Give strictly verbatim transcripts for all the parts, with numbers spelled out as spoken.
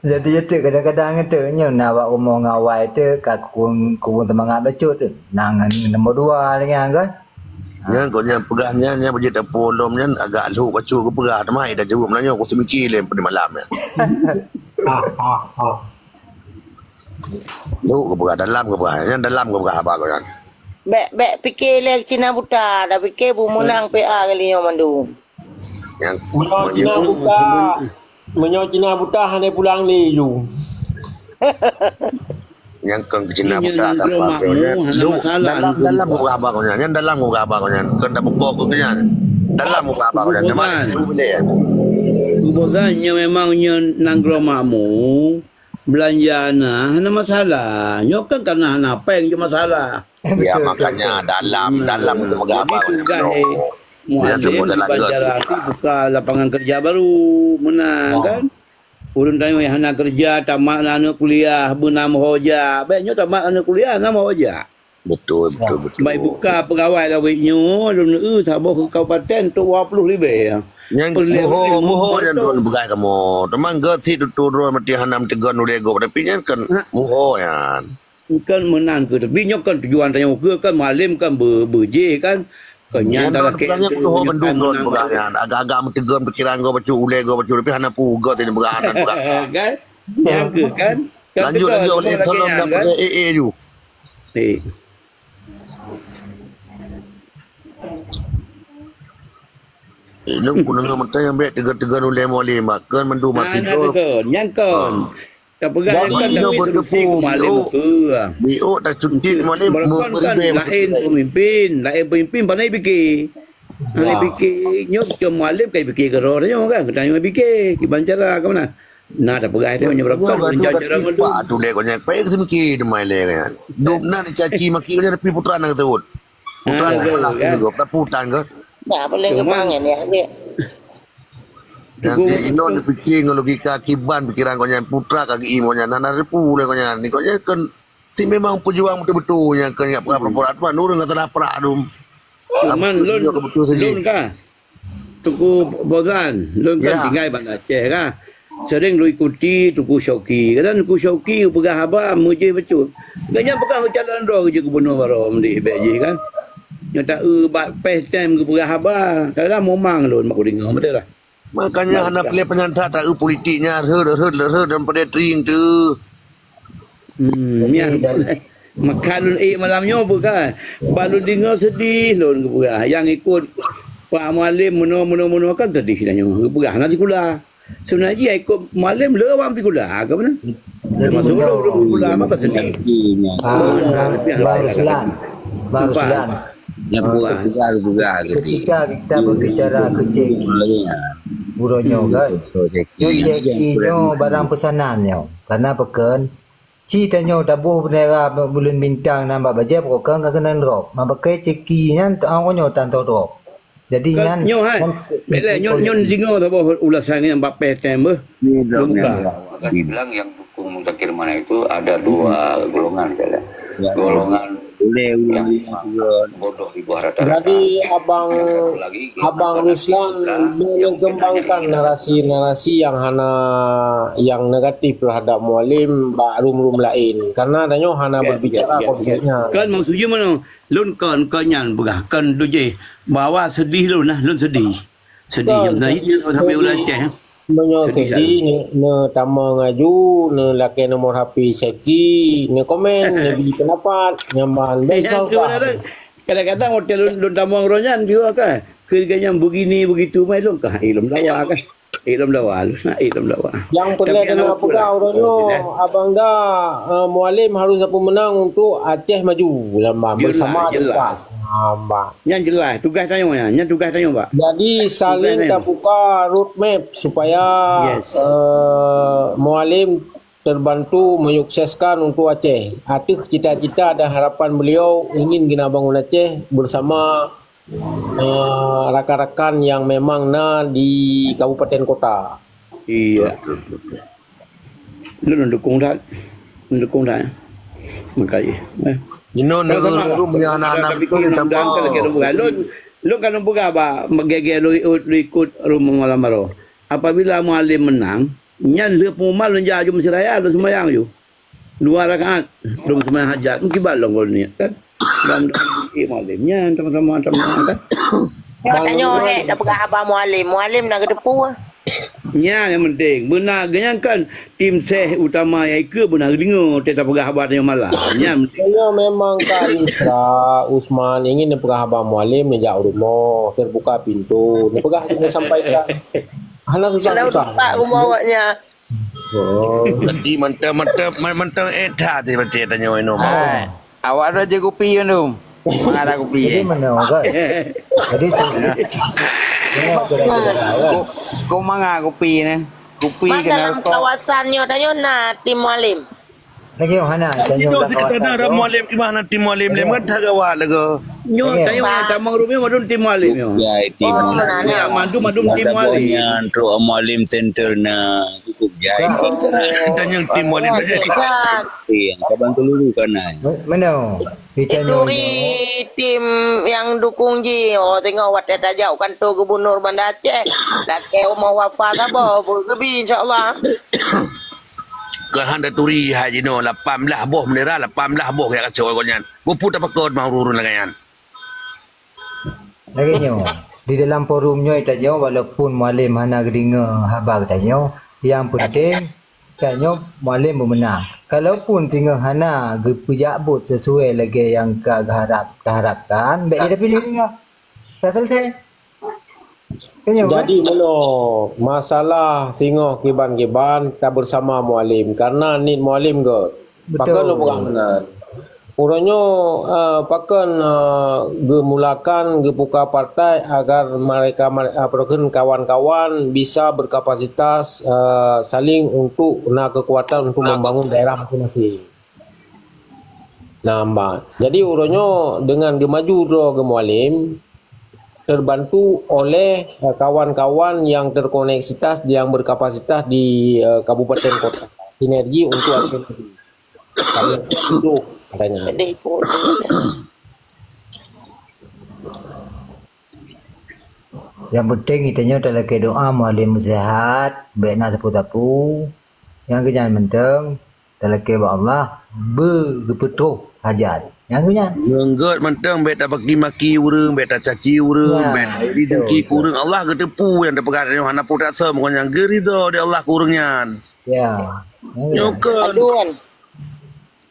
Jadi, ya, teuk, kadang-kadang, teuk, nyoe na bak rumoh ngon awai, teuk, ka kubun, kubun seumangat bacut, teuk. Nang nombor dua lagèe nyan, kan? Nyan, kok nyan peugah nyan, nyan beujeuet tapeu lom nyan, agak lhok bacut geupeugah, teuma, eh, dah jaweueb nyan, nyoe, ku seumiké lé, pada malam nyan. Ah, ah, ah. Lhok geupeugah, dalam geupeugah, nyan dalam geupeugah haba kok nyan. Bèk, bèk pike lé Cina buta, dah pike beumeunang P A kali nyoe mandum. Nyang Meunyoe Cina buta, meunyoe Cina buta hana pulang lé ju. Nyang kong Cina buta dalam, dalam buka haba kau nyan. Nyan dalam buka haba kau nyan. Kau dah buka kau nyan. Dalam buka haba kau nyan. Nama dia? Kubosan nyoe memang nyoe nanggroe makmu. Beulanja na, hana masalah. Nyoe kan karena hana péng cuma masalah. Ya, betul, makanya betul. Dalam, dalam tu jadi peugah apa tugas, eh, mualem di Banjarmasin buka lapangan kerja baru, meunan kan? Ureueng tanyoe hana kerja, tamat aneuk kuliah, beuna meuho jak. Bèk nyoe tamat aneuk kuliah, na meuho jak. Betul, betul, betul. Baik buka pegawai lawét nyoe, lôn eu saboh kabupaten tu dua puluh lebih. Nyang muho, muho nyan droen peugah kamoe. Teuma geuh sit tutoe droen meuti hana meuteugon ulèe gob, tapi nyan kan muho nyan. Kan meunan keuh, tapi nyoe kan tujuan tanyoe keuh kan mualem kan be-, beujih kan. Kan nyan dalam keuh nyan kutuho bandum droen peugah nyan. Agak-agak meuteugon pikiran gob bacut, ulèe gob bacut, tapi hana peue gob tadi peugah hana peugah. Kan? Nyan keuh kan? Lanjut, lanjut, ulèe salom dah kan? Ulèe A A ju. Eh. Eh, lôn ku deungö mantong nyang bèk teuga-teuga ulèe mualem, bah, kön mandum masih nyan kön, nyan kön. Tapeugah nyan kön, tapi solusi keu mualem keu. Biôk tacutit mualem, barokon kan laén peumimpin, laén peumimpin pandai pike. Pandai pike, nyoe keu mualem kai pike keu droe nyoe kan, geutanyoe pike, kiban cara keu meunan. Nah, tapeugah nyoe barokon rencana cara mandum. Pak tu lé konyang, payah seumiké teuma lé kan. Dum na dicaci maki konyang tapi putra na teut. Putra na salah ke, tapi putan ke? Nah, paling gampang ni, ya. Nyang keu inoe dipike ngon logika kiban pikiran gobnyan, putra ka geuim gobnyan, hana repu lé gobnyan. Ni gobnyan kan si memang peujuang beutôi-beutôi nyang keu nyak peugah peurapura tu, ureueng ka salah peurap tu. Cuman lôn, lôn ka Teungku Bozan, lôn kan tinggai Banda Aceh ka. Sering lôn ikuti Teungku Syauqi. Kadang Teungku Syauqi geupeugah haba meujih bacut. Gobnyan peugah calon droe jeuet gubunur baroe meudeh bèk jih kan. Nyoe ta-eu bak peh tem geupeugah haba. Kadang mumang lôn bak kudeungoe, beutôi lah. Makanya hana pilih penyantrak ta-eu politik nyan rhot, rhot, rhot dan pada tring tu. Hmm, nyan. Maka lôn ék malam nyoe peugah. Bak lôn deungoe seudeh lôn geupeugah. Nyang ikot Pak Mualem meunoe, meunoe, meunoe kan seudeh tanyoe. Geupeugah hana sikula. Seubeuna jih ikot Mualem le awam sikula. Ka meunan. Jadi, termasuk lôn, lôn sikula maka seudeh. Ah, Bang Ruslan. Bang Ruslan. Nyang buah, buah, buah, ketika kita berbicara keu Ceki, buroe nyoe kan. Nyoe Ceki nyoe barang peusanan nyoe. Karena peukön, ci tanyoe taboh bendera buleuen bintang nan bak bajèe pokok kön ka keunan drop. Mabakée Ceki nyan teuang nyoe tan tho drop. Jadi nyan nyoe hai. Bèk lé nyoe, nyoe jingoe saboh ulasan nyan bak P T M beuh. Lôn buka. Bilang yang dukung Muzakir Manaf itu ada dua golongan, saya lihat. Golongan yang memang bodoh di bawah rata-rata. Jadi, Abang, Abang Ruslan, yang kembangkan narasi-narasi yang hana, yang negatif terhadap Mualem bak rum-rum lain. Karena tanyoe hana berbicara konfliknya. Kan maksud jih meunoe, lôn kon, kon nyan peugah, kon dujéh bahwa seudeh lôn nah, lôn seudeh. Seudeh. Kan, nah, ini sampai ulah Aceh. Meunyoe seudeh, neutamong aju, neulakée nomor H P Syeki, neukomen, neubri pendapat, nyaman. Kadang-kadang hotel lôn, lôn tamong roh nyan juga kan. Keu gobnyan begini begitu mai lôn kah, eh, lôn dawa kan. Eh, lôn dawa, lôn, eh, lôn dawa. Yang peureulée keuneuk peugah uroe nyoe, Abang Da, eh, Mualem harus sapeue meunang untuk Aceh maju bersama. Jelas, jelas. Nyan jeulaih, tugaih tanyoe nyan. Nyan tugaih tanyoe, Pak. Jadi, saling tabuka roadmap supaya, eh, Mualem terbantu menyukseskan untuk Aceh. Ateueh cita-cita dan harapan beliau ingin geunabangun Aceh bersama, eh, rakan-rakan yang memang na di kabupaten kota. Iya. Lôn dukung that. Dukung that. Makajih. Eh. Jinoe nanggroe rum nyang hana-hana beutôi tambah. Lôn, lôn kan lôn peugah bak, meugèe-gèe lôn ikot, lôn ikot rum malam baroe. Apabila Mualem menang, Nyan lheueh pengumuman lôn jak aju Mesir Raya, lôn seumayang aju. Dua rakaat, lôn seumayang hajat. Meukiban lôn kon niat, kan? Dan, eh, Mualem. Nyan sama-sama, sama-sama, kan? Nyoe tanyoe hek tapeugah haba Mualem. Mualem na geuteupeue. Nyan nyang penting. Beuna geuh nyan kan tim seh utama nyang ikeue beuna geudeungoe teuh tapeugah haba tanyoe malam. Nyan penting. Tanyoe memang ka Isra, Usman ingin neupeugah haba Mualem neujak u rumoh, terbuka pintu. Neupeugah neusampaikan. Hana susah-susah. Lalu pak rumoh awaknyan. Oh. Jadi mantap, mantap, man-, mantap, eh, that, eh, berarti tanyoe inong. Hai. Awak dah je kupi, Yun, tu. Mana ada kupi, Jadi eh? Mana orang? Jadi tu. Ko, ko manga kupi ni? Kupi. Mas, kena dalam rokok. Kawasan nyoe tanyoe na tim Mualem. Lagi hana, tanyoe. Itu dah si kita kawasan dah ada tu. Mualem, gimana tim Mualem ni? Iya. Mantap gawat lagu. Nyoe, iya. Tanyoe nyang tamong rumah madum tim Mualem nyoe. Ya, tim. Oh, Mualem. Nah, nah. Ya, madum, madum tim Mualem. Nyan trok Mualem center na. Cukup jai. Tanyoe tim Mualem. Okey, kan. Okey, kaban kelulu kan ai. Me-, mana? Kita nyoe. Ituri tim nyang dukung ji. Oh, tengok watèe tajak u kantor gubernur Banda Aceh. Lakèe rumoh wafa saboh, beugebi insya-Allah. Keuhan taturi hai jinoe lapan belas boh bendera, lapan belas boh jak kacok kon nyan. Bukon tapakon mah ureueng-ureueng lagèe nyan. Lagèe nyoe, di dalam forum nyoe tanyoe, walaupun Mualem hana geudeungoe haba geutanyoe, nyang penting tanyoe Mualem beumeunang. Kalaupun singoh hana geupeujak buet sesuai lagèe nyang ka geuharap, geuharapkan, bèk jiteupiléh singoh. Ka selesai. Tanyoe, kan? Jadi, meunoe, masalah singoh kiban-kiban, tabeusama Mualem, karena niet Mualem gèt. Betul. Pakon lôn peugah meunan? Uroe nyoe, eh, pakon, eh, geumulakan, geubuka partai agar mereka, mere-, eh, apa kheun, kawan-kawan bisa berkapasitas, eh, saling untuk na kekuatan untuk membangun daerah masing-masing. Nah, mba. Jadi, uroe nyoe dengan geumaju droe geuh Mualem, terbantu oleh, eh, kawan-kawan yang terkoneksitas, yang berkapasitas di, eh, kabupaten kota. Sinergi untuk aksi. Kami itu katanya. Pedih pun. Nyang penting geutanyoe talakèe doa Mualem seuhat, bèk na sapeue-sapeue. Nyang keunyan mantong talakèe bak Allah, beu geupeutroh hajat. Nyang keunyan. Ngon gèt mantong bèk tamaki-maki ureueng, bèk tacaci ureueng, ya, bèk betul, dengki keu ureueng. Allah geuteupeue nyang tapeugah nyoe hana peue tasöm, kon nyang geuridha di Allah keu ureueng nyan. Ya. Nyoe kon. Adun.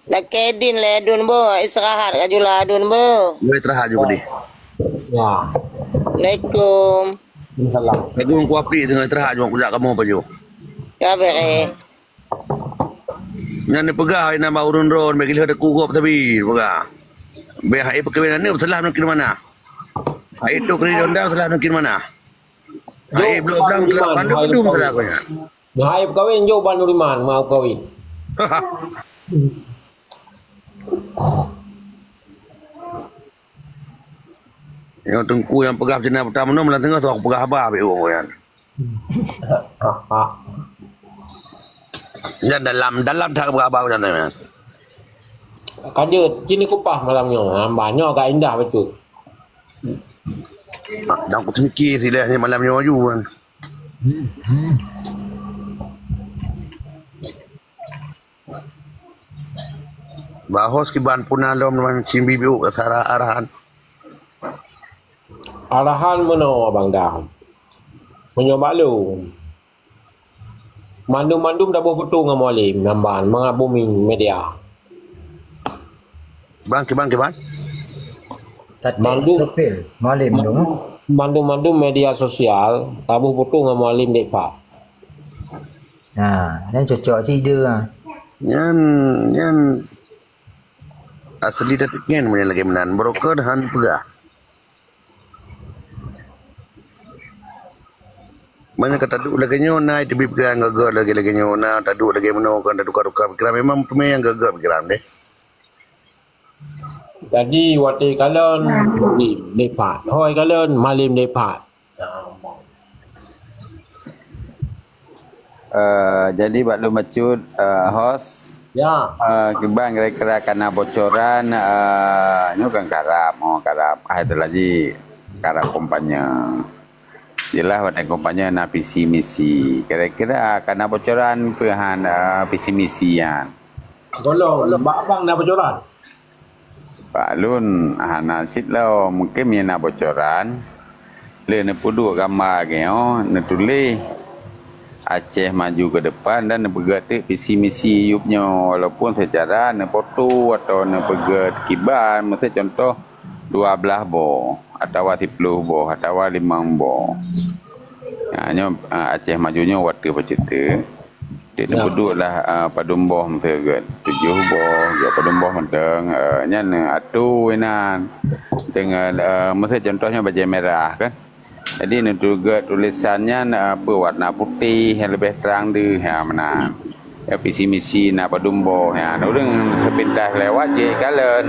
Lakèe idin lé adun beuh, istirahat ka jula adun beuh. Nyoe istirahat ju keudeh. Ya. Assalamualaikum. Waalaikumsalam. Lagu ngon kuapi teungoh istirahat ju kujak kamoe pajoh. Ka bèrèh. Nyan neupeugah hai nyan bak ureueng droen, bèk gilheueh teukugop sabe, peugah. Bèk hai peukawen aneuk salah ngon keu mana. Hai tu keu ridong dang salah ngon keu mana. Hai bloe blang salah, bandum salah keu nyan. Hai peukawen jok ban Nuriman, mau kawin. Nyoe teungku nyang peugah cina puta meunoe, meunan teungoh soe peugah haba bèk ureueng nyan. Nyan dalam, dalam that peugah haba nyan. Ka jeuet, cini kupah malam nyoe. Hamba nyoe ka indah bacut. Dan kuseumiké sileh nyoe malam nyoe aju kan. Bahos kiban puna lom ngon cimbi biuk sara arahan. Arahan meunoe Abang Dam. Meunyoe bak lôn, mandum-mandum taboh peutu ngon Mualem, nyan ban, mangat booming media. Bang, kiban, kiban? Mandum, profil Mualem tu, mandum, mandum-mandum media sosial taboh peutu ngon Mualem dek Pak. Ha, nyan cocok cit ide, ha. Nyan, nyan asli that ngen meunyo lagèe meunan. Broker han peugah. Meunyo ka taduek lagèe nyoe, na teubiet pikiran geuh-geuh lagèe, lagèe nyoe, na taduek lagèe meunoe, kan tatuka-tuka pikiran. Memang teumé nyang geuh-geuh pikiran deh. Jadi, watèe kalon, Mualem dek Pak. Hôi kalon, Mualem dek Pak. Eh, jadi bak lôn bacut, eh, host, ya. Eh, kiban kira-kira kana bocoran, eh, nyoe kan karab, oh, karab, ah, itu lagi karab kampanye. Jeulaih watée kampanye na visi misi. Kira-kira ka na bocoran peue han, eh, visi misi nyan? Golom, bak abang na bocoran? Bak lôn hana cit lom, mungken meunyo na bocoran, lé neupeuduek gamba geuh nyoe, neutuléh Aceh Maju ke depan dan neupeugah teuk visi misi yup nyoe, walaupun seucara neupoto atawa neupeugah kiban, miseu contoh dua blaih boh, atawa siploh boh, atawa limong boh. Ha, nyoe, ah, Aceh Maju nyoe watée peuceute. Di Ya. Neupeuduek lah, ah, padum boh meuteugét. Tujoh boh, ya padum boh mantong, eh, nyan, eh, atu inan. Dengan, eh, miseu contohnya bajée merah kan. Jadi neuteugét tulisan nyan, eh, apa warna putih yang lebih terang deh, ha, meunan. Ya visi misi na padum boh, ya ureuëng sepintas lewat jih kalon.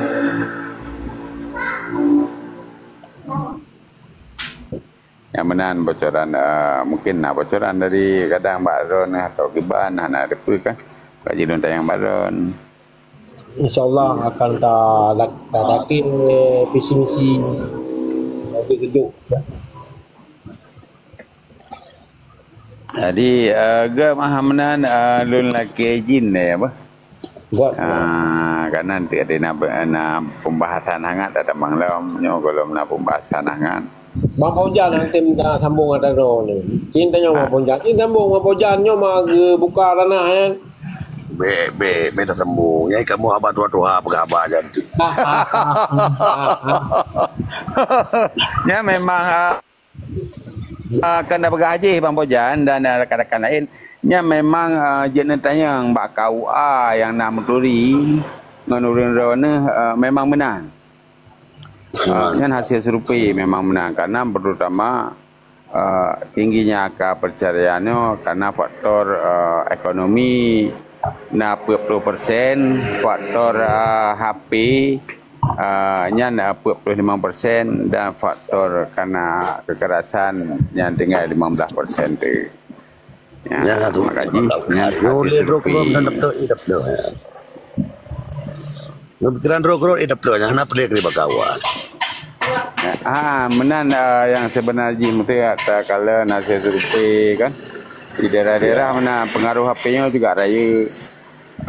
Nyang meunan bocoran, eh, mungkin na bocoran dari kadang bak droeneuh atau kiban, hana teupeue kan. Ka jilôn tanyong bak droeneuh. InsyaAllah akan ta, ta, ta, takin, eh, visi misi lebih keujoh. Jadi, eh, geuh mah meunan, eh, lôn lakée jin deh, apa? Buat. Ah, karena nanti ada na, na pembahasan hangat ada Bang Lom. Nyoe golom na pembahasan hangat. Bang Fauzan nanti minta sambung ada roh ni. Cin tanya Bang Fauzan. Cin sambung Bang Fauzan nyoe mah geubuka ranah, ya. Bek, bek, bek tersambung. Ya, kamu abah tua-tua apa khabar jadi? Ya, memang, ah, Ah, keuneuk peugah jih Bang Bojan dan, ah, rakan-rakan laén, nyan memang, ah, jeuet neutanyong bak K U A nyang na meuturi ngon ureuëng droeneuh, ah, memang meunan. Ah, nyan hasil survei memang meunan, karena terutama, ah, tingginya angka perceraian nyoe karena faktor, ah, ekonomi na peuet ploh persen, faktor, ah, H P, Ah, nyan, ah, peuet puluh limong persen dan faktor kana kekerasan nyan tinggai limong belas persen tu. Ya, ya, tu. Maka jih, nyan hasil survei. Nyoe pikiran droe keudroe, eh, dapet, ya. Nyoe pikiran droe keudroe, eh, dapet, ya. Hana peureulee keu bak kawan. Ah, meunan, ah, yang sebenar jih mesti tak kala hasil survei kan. Di daerah-daerah mana pengaruh H P-nya juga raya.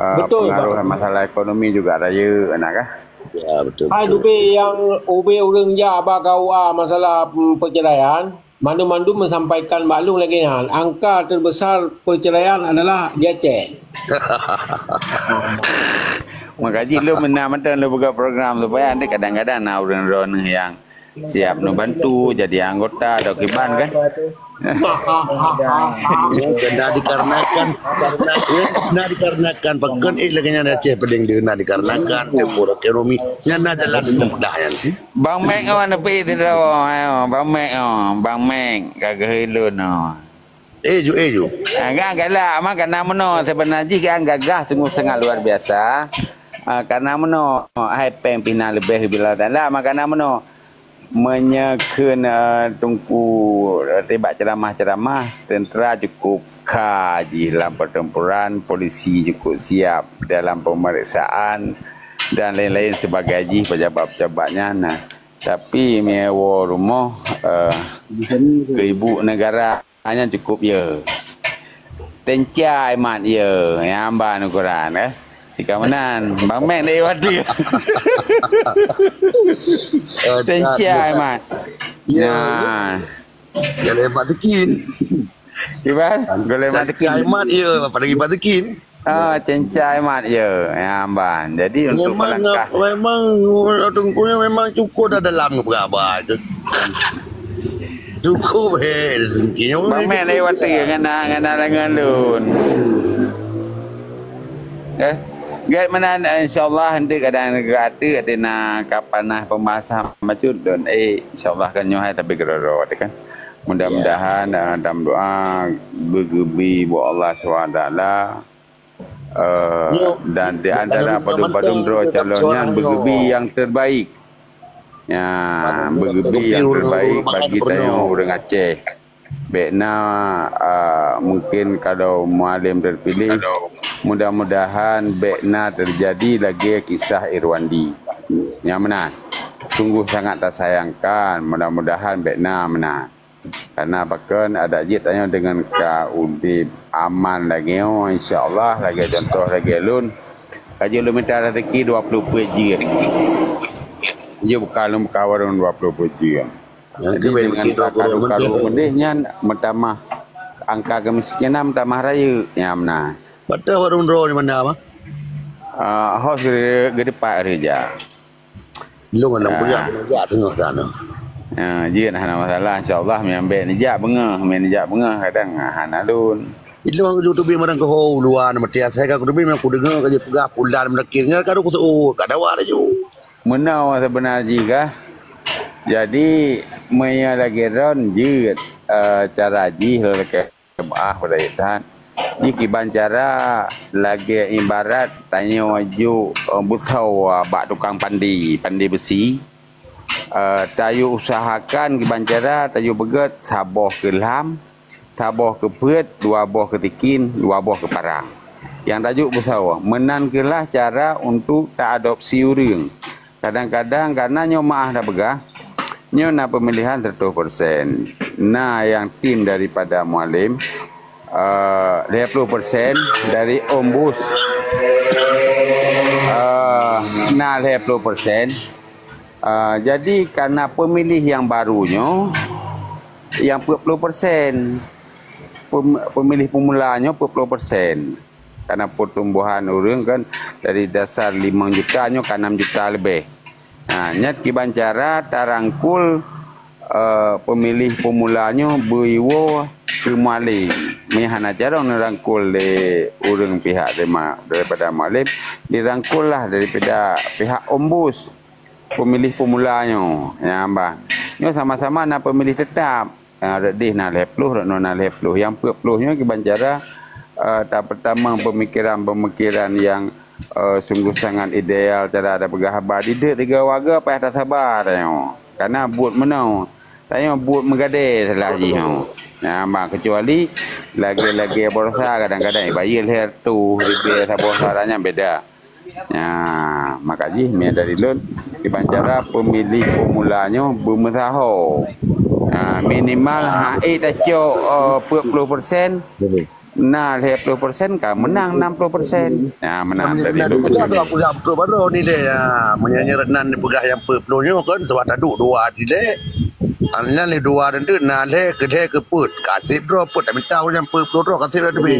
Ah, betul, pengaruh Bang. Masalah ekonomi juga raya, nak kah? Ya, betul, hai, betul. Dupi nyang ubé ureuëng jak bak K U A masalah, mm, perceraian, mandum-mandum menyampaikan bak lôn lagée nyan, angka terbesar perceraian adalah di Aceh. Maka jih lôn meunan mantong lôn buka program supaya nanti kadang-kadang na ureuëng droeneuh nyang siap neubantu jadi anggota atau kiban kan? Kena dikarenakan, kena dikarenakan pakon eh lagée nyan Aceh pedeng dia kena dikarenakan tempo ekonomi. Nyan na jalan mudah nyan. Bang Mek oh, nepi sidroe, oh, Bang Mek oh, Bang Mek ka geuhilun oh. Eh ju, eh ju. Ah, kan galak mah kana meunoe sebenarnya kan gagah sungguh sangat luar biasa. Ah, kana meunoe hai péng pih na leubeh bila tanda mah kana meunoe. Meunyoe kheun, eh, Teungku, eh, tibak ceramah-ceramah, tentera cukup ka jih lam pertempuran, polisi cukup siap dalam pemeriksaan dan lain-lain sebagai jih pejabat-pejabat nyan. Nah, tapi meunyoe woe rumoh, eh, keu ibu negara, nyan cukup ye. Teuncai mat ye, nyang ban ukuran, eh. Tika meunan, Bang Mek dari Wadi. Eh, teuncai mat. Ya. Nah. Goleh mat tekin. Kiban, goleh mat tekin. Teuncai mat ye, apalagi mat tekin. Ah, teuncai mat ye, nyang ban. Jadi untuk memang, melangkah. Memang, Teungku memang cukup dah dalam ke berapa tu. Cukup, eh, rezeki. Bang Mek lewat tu, ngena, ngena dengan lun. Eh, get mana, insya Allah, nanti kadang kata, kata nak kapan nah pembahasan macam tu, eh, insya Allah kan nyohai tapi geroro, kan. Mudah-mudahan, ah, dalam doa, bergebi buat Allah subhanahu wa taala. Eh, dan di antara padum-padum droe calon nyan beugeubri nyang terbaik. Ya, beugeubri nyang terbaik bagi tanyoe ureuëng Aceh. Bèk na, eh, mungkin kalau Mualem terpilih, mudah-mudahan bèk na terjadi lagèe kisah Irwandi. Nyang meunan. Sungguh sangat tasayangkan, mudah-mudahan bèk na meunan. Karena pakon adak jeuet tanyoe deungon ka udeb aman lagée nyoe, insya Allah lagée contoh lagée lôn. Ka jeuet lôn mita raseuki dua ploh peuet jeuet. Jeuet buka lôn buka warong dua ploh peuet jeuet. Jadi deungon ka karu-karu meudeh nyan meutamah angka keumiskinan meutamah rayeuk nyang meunan. Beutôi warong droe di mana, Bang? Ah, hos geudepak reuja. Lôn lam kuliah keuneuk jak teungoh sana. Ya, jeuet hana masalah. Insya Allah, meuambek neujak beungoh, meuambek neujak beungoh, kadang hana lôn. Ilôn kujak teubiet meurang keuhô luwa na meuti asai ka kuteubiet meurang kudeungoe ka jipeugah pulan meudakir nyan ka rôh kuseuôt ka dawa laju. Meunoe seubeuna jih kah? Jadi, meunyoe lagée droen jeuet, eh, cara jih lôn lakée. Jeumaáh peurayaan that, jikiban cara lagée ibarat tanyoe jok, eh, beusoe bak tukang pandi, pandi beusi. Eh, tayue usahakan kiban cara tayue beugét saboh keu lham, saboh keu peuet, dua boh keu tikin, dua boh keu parang. Nyang tajok beusoe, meunan keuh lah cara untuk ta-adopsi ureuëng. Kadang-kadang karena nyoe maáh tapeugah, nyoe na peumilihan seratus persen. Na nyang tim daripada Mualem, eh, lhée ploh persen, dari Ombus, eh, na lhée ploh persen. Eh, jadi karena peumilih nyang baru nyoe, nyang peuet ploh persen. Pem-, peumilih peumula nyoe peuet ploh persen. Karena pertumbuhan ureuëng kan dari dasar limong juta nyoe ka enam juta leubeh. Ha, nyan kiban cara tarangkul, eh, peumilih peumula nyoe beuiwoe keu Mualem. Meunyoe hana carông neurangkul lé ureuëng pihak dema-, daripada Mualem, dirangkul lah daripada pihak Ombus peumilih peumula nyoe. Ya, bah. Nyoe sama-sama na peumilih tetap. Ah, rot deh na lhée ploh, rot noe na lhée ploh. Nyang peuet ploh nyoe kiban cara, eh, tapeutamong peumikiran-peumikiran nyang, eh, sungguh sangat ideal cara tapeugah haba. Dideuek tiga warga payah tasaba tanyoe. Karena buet meunoe. Tanyoe buet meugadée salah jih nyoe. Nah, ma keucuali lagée-lagée baroesa kadang-kadang ibayeue lhée reutôh ribée saboh saran nyan beda. Nah, maka jih mé dari lôn kiban cara peumilih peumula nyoe beumeusaho. Nah, minimal hai tacok, eh, peuet ploh persen, na lhée ploh persen ka meunang enam ploh persen. Nah, meunang dari lôn. Betul, betul, aku dah betul baru ni deh. Ya, meunyoe nyan nan dipeugah nyang peuet ploh nyoe kan sebab taduk dua di deh. Nan lé dua dan tu na lhée keu lhée keu peuet. Kaseb droe peuet, tapi tahu nyang peuet ploh droe kaseb dah teubi.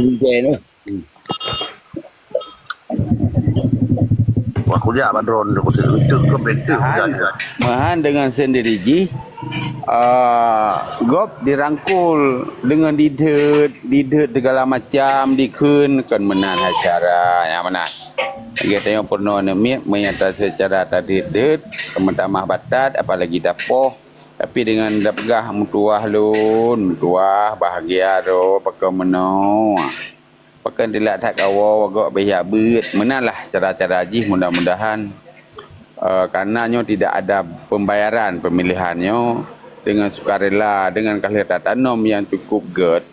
Wah, kujak bak droen tu, kujak. Itu ke bentuk kujak. Meuhan dengan sendiri jih, ah, gob dirangkul dengan dideuet, dideuet segala macam, dikheun, kon meunan hai cara nyang meunan. Gata nyang peurunoe neumiet, meunyo ta-, secara tadeuet-deuet, meutamah batat, apalagi dapoh. Tapi dengan tapeugah meutuwah lôn, meutuwah, bahagia droe, pakon meunoe. Pakon dilak that kawoe, gob beh jak beuet. Meunan lah cara-cara jih, mudah-mudahan, eh, karena nyoe tidak ada pembayaran pemilihan nyoe, dengan sukarela, dengan ka lheueh tatanom nyang cukup gét,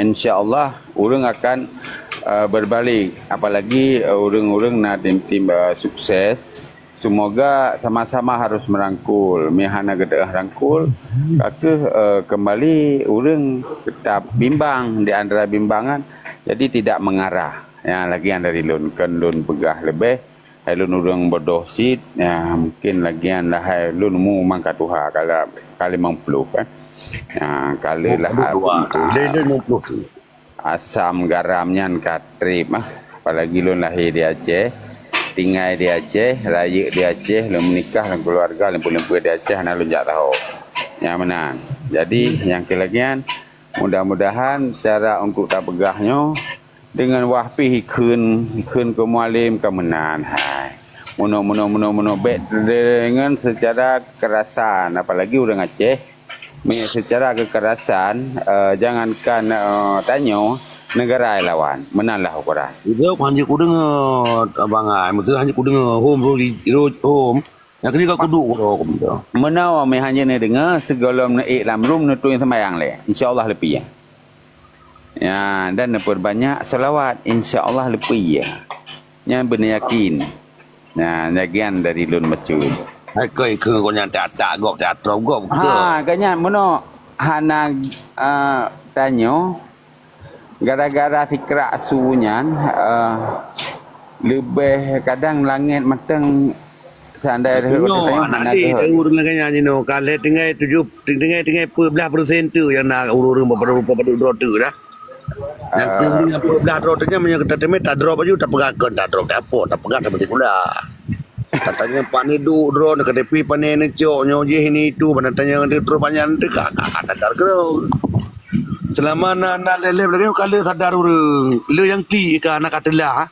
insya Allah ureuëng akan, eh, berbalik. Apalagi, eh, ureuëng-ureuëng na tim-tim, eh, sukses. Semoga sama-sama harus merangkul. Meuhana geutanyoe rangkul, ka kheueh, eh, kembali ureuëng tetap bimbang di antara bimbangan, jadi tidak mengarah. Ya, lagian dari lôn, kon lôn peugah leubeh, hai lôn ureuëng bodoh cit, ya, mungkin lagian lah hai lôn mu mangka tuha, kala, kali limong ploh, kan. Ya, kali lah. Lé, lé limong ploh tu. Asam garam nyan ka treb ah. Apalagi lôn lahé di Aceh, tinggai di Aceh, rayeuk di Aceh, lôn meunikah lam keuluwarga leumpah-leumpah di Aceh, hana lôn jak taho. Nyang meunan. Jadi, nyang keu lagée nyan, mudah-mudahan cara untuk tapeugah nyoe deungon wah pih ikheun, ikheun keu Mualem ka meunan hai. Meunoe, meunoe, meunoe, meunoe bék deungon seucara kekerasan, apalagi ureuëng Aceh. Meunan seucara kekerasan, eh, jangankan, eh, tanyoe, neugara lawan. Meunan lah ukuran. Idop hanjeuet kudeungoe, Abang ai. Meuteumé hanjeuet kudeungoe. Hom, ro, ro, hom. Nyang keudua ka kuduek uroe, aku minta. Meunoe meuhanjeuet neudeungoe, sigohlom neuék lam ruem neutui seumayang lé. Insya Allah leupie. Ya, dan neupeubanyak selawat. Insya Allah leupie. Nyan beuneuyakin. Nah, nyan dari lôn bacut. Hai koi keu kau nyang tak-tak gob, tak trok gob ke? Ha, ka nyan meunoe. hana, eh, tanyoe, gara-gara sikrak su nyan, eh, leubeh kadang langét mantong seandai rhot. Nyoe, tanyoe anak hana deh, geuhot. Ureueng lagèe nyan jinoe, ka lhèe tinggai tujoh, tinggai, tinggai peuet blah persen tu nyang na ureueng-ureueng padub, padub droe tu dah. Nyang, eh, ureueng nyang peuet blah droe tu nyan, meunyoe kita teumé, tadrop aju, tapeugah kon tadrop, tapeugah, tapeugah, tapeugah sikula. Katanya pane duek droe, ka teupie pane neucok, nyoe jih ini itu, ban tanya ngon terus banyak nanti ka, ka, ka sadar ke. Selama na, na leleh lagi ka le sadar ureueng. Le nyang klik ka anak ka teulah.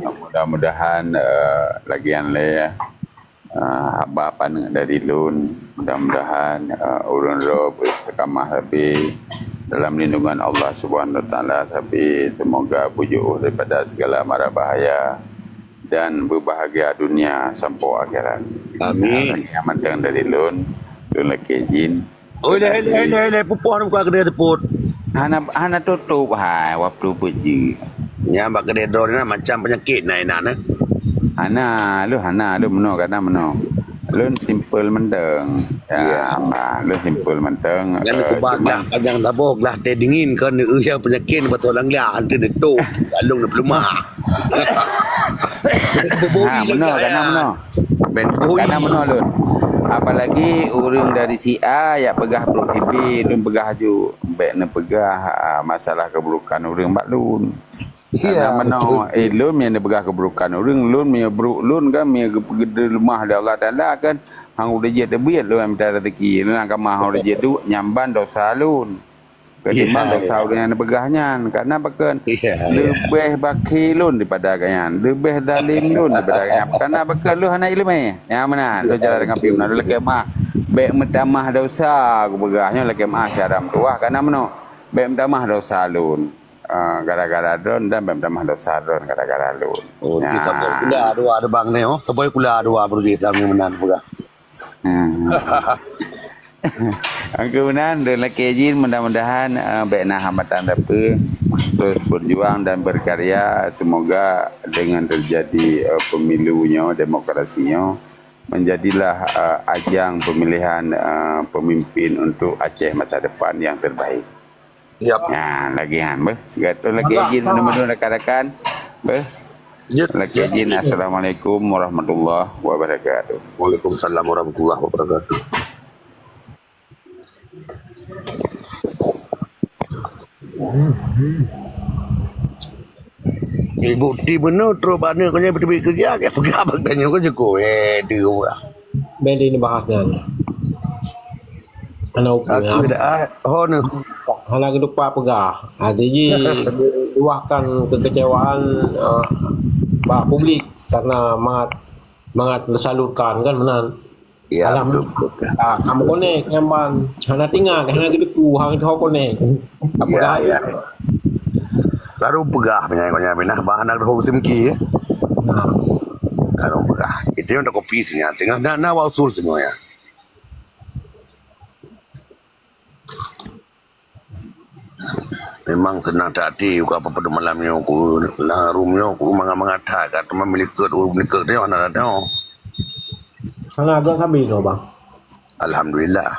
Mudah-mudahan, eh, lagian lé ya. Ah, haba paneuk dari lôn. Mudah-mudahan, ah, ureueng droe beuistiqamah sabe dalam lindungan Allah Subhanahu Wa Taala sabe. Semoga beujiôh daripada segala mara bahaya dan beubahagia dunia sampoe akhirat. Amin. Ah, nyang mantong dari lôn, lôn lakèe jin. Oi, leh, leh, leh, leh, pupoh buka keudè seupôt. Hana, hana tutup hai, waplu peuet jeuet. Nyan bak keudè droe na macam peunyakét na inan, eh. Hana, lôn hana, lôn meunoe, kadang meunoe. Lôn simple mantong. Ya, ya. Hamba, lôn simple mantong. Nyan eh, keubah cuma glah panjang saboh, glah teh dingin, kon eu nyang peunyakét, beutôi langlah, antu neutup, lalu neupeulumah. Ha, meunoe, kadang meunoe. Ben bui. Kadang meunoe lôn. Apalagi ureueng dari si A yak peugah brok si B, lôn peugah aju. Bèk neupeugah, ah, masalah keuburokan ureueng bak lôn. Iya, karena meunoe, betul. Eh, lôn meunyoe neupeugah keuburokan ureueng, lôn meunyoe brok lôn kan, meunyoe geupeugah leumah lé Allah Taala kan, hang udeb jeuet teubiet lôn mita rezeki. Lôn ka mah hang udeb jeuet duek, nyamban dosa lôn. Ketimbang dosa ureueng nyang neupeugah nyan. Karena pakon? Leubeh bakhi lôn daripada gobnyan. Leubeh zalim lôn daripada gobnyan. Karena pakon lôn hana ileumèe. Nyang meunan, lôn jalan dengan pih meunan. Lôn lakèe meu'ah. Bèk meutamah dosa, kupeugah nyoe lakèe meu'ah syedara meutuwah. Karena meunoe, bèk meutamah dosa lôn. Ah, gara-gara droe dan bèk meutamah dosa droe gara-gara lôn. Oh, tu saboh kula dua, abang ni, oh. Saboh kula dua, baru dia tahu meunan peugah. Hmm. Angka meunan, lôn lakèe jin, mudah-mudahan, eh, bèk na hambatan sapeue, terus berjuang dan berkarya. Semoga dengan terjadi, eh, pemilu nyoe, demokrasi nyoe, menjadilah, eh, ajang pemilihan, eh, pemimpin untuk Aceh masa depan yang terbaik. Yap. Nah, lagi han beuh. Gatot lagi izin meunurun rakan-rakan. Beuh. Lagi izin. Assalamualaikum warahmatullahi wabarakatuh. Waalaikumsalam warahmatullahi wabarakatuh. Eh, bukti beuna trok bak aneuk kau nyan beuteubiet keureuja, keu peugah bak tanyoe keu jukôi. Eh, deuh. Bèk lé neubahas nyan. Hana ukeue. Aku dah, ah, ho neu. Hana geudupa peugah. Ah, jadi luahkan kekecewaan, ah, bak publik karena mangat, mangat meusalurkan kan meunan. Ya, alhamdulillah. Betul, betul. Ah, kamu konek nyaman. Hana tinggal, hana geuduku, hana geuduku konek. Apa ya, ya. Baru peugah penyakit-penyakit pinah, bahan nak geuduku simki, ya. Nah. Baru peugah. Itu yang tak kopi sini, tengah nak, nak usul semua, ya. Memang seunang that até, uka apa-apa malam nyoe, ku lam room nyoe, ku mangat-mangat that, ka teuma meulikot, ureueng meulikot nyoe hana datang. Hana agak sabe nyoe, bang. Alhamdulillah.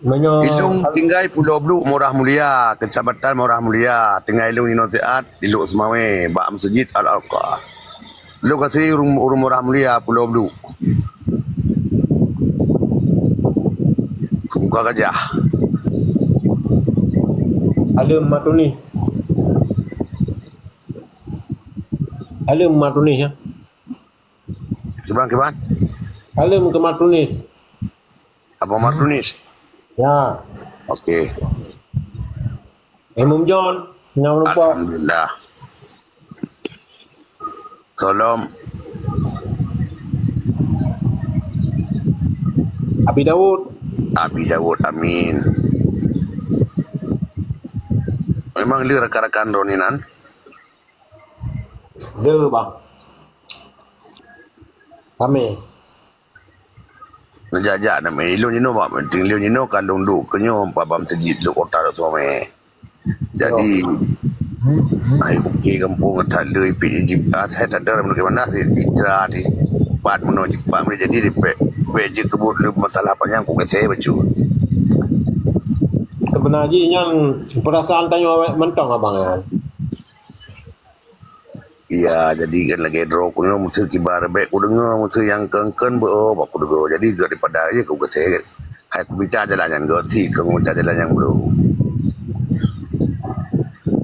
Meunyoe ilôn tinggai Pulo Bluk, Murah Mulia, Kecamatan Murah Mulia, tinggai ilôn inoe siat, di Lhokseumawe, bak Meuseujid Al-Aqsa. Lokasi ureueng, ureueng Murah Mulia, Pulo Bluk. Muka gajah. Aleuem Matunis. Aleuem Matunis, ya. Kiban, kiban? Aleuem keu Matunis. Apa Matunis? Ya. Okey. Imum John, nyang lupa. Alhamdulillah. Salam. Abi Daud. Abi Daud, amin. Memang le rakan-rakan droeneuh nyan? Le, bang. Ramé. Neujak-jak na meuilôn jinoe bak meeting lôn jinoe ka lôn duek keu nyoe bak bam seujid lôn kota Lhokseumawe. Jadi, hai bukit gampông that le ipit jih, ah, saya tak ada orang bagaimana sih itra di Pat meunoe jipat meunoe jadi dipek. Pek jeuet keubuet lé masalah panyang ku geseh bacut. Sebenar jih nyan perasaan tanyoe awak mantong abang ya. Ya, jadi kan lagèe droe ku nyoe meusti kiban rebek ku deungoe meusti nyang keun-keun beu oh bak ku deungoe. Jadi gèt daripada jih ku geseh. Hai ku mita jalan nyang gèt si ku mita jalan nyang bro.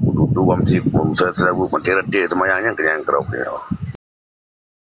Ku dudu bak meusti meusti selalu meusti reti seumayang nyang kenyang keurok nyoe.